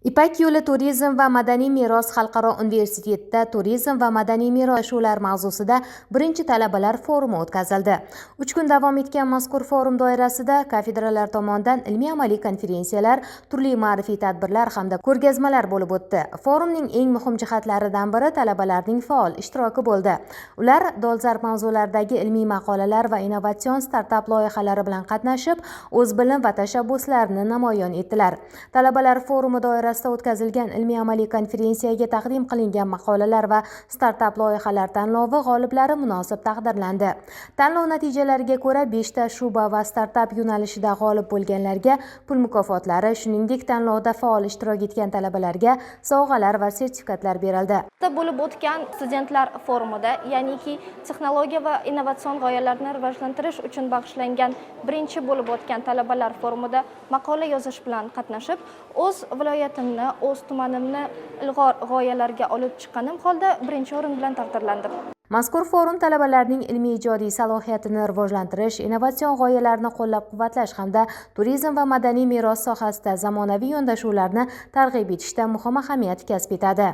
Ipak yo'li turizm va madaniy meros xalqaro universitetida turizm va madaniy meros shular mavzusida birinchi talabalar forumi o'tkazildi. 3 kun davom etgan mazkur forum doirasida kafedralar tomonidan ilmiy-amaliy konferensiyalar, turli ma'rifiy tadbirlar hamda ko'rgazmalar bo'lib o'tdi. Forumning eng muhim jihatlaridan biri talabalarning faol ishtiroki bo'ldi. Ular dolzarb mavzulardagi ilmiy maqolalar va innovatsion startap loyihalari bilan qatnashib, o'z bilim va tashabbuslarini namoyon etdilar. Talabalar forumi doirasida o'tkazilgan ilmiy-amaliy konferensiyaga taqdim qilingan maqolalar va startap loyihalar tanlovi g'oliblari munosib taqdirlandi. Tanlov natijalariga ko'ra, beshta shu'ba va startap yo'nalishida g'olib bo'lganlarga pul mukofotlari, shuningdek, tanlovda faol ishtirok etgan talabalarga sovg'alar va sertifikatlar berildi. Bo'lib o'tgan studentlar forumida, ya'niki texnologiya va innovatsion g'oyalarni rivojlantirish uchun bag'ishlangan birinchi bo'lib o'tgan talabalar forumida maqola yozish bilan qatnashib, o'z viloyatimni, o'z tumanimni ilg'or g'oyalarga olib chiqqanim holda birinchi o'rin bilan taqdirlandim. Mazkur forum talabalarning ilmiy ijodiy salohiyatini rivojlantirish, innovatsion g'oyalarni qo'llab-quvvatlash hamda turizm va madaniy meros sohasida zamonaviy yondashuvlarni targ'ib etishda muhim ahamiyat kasb etadi.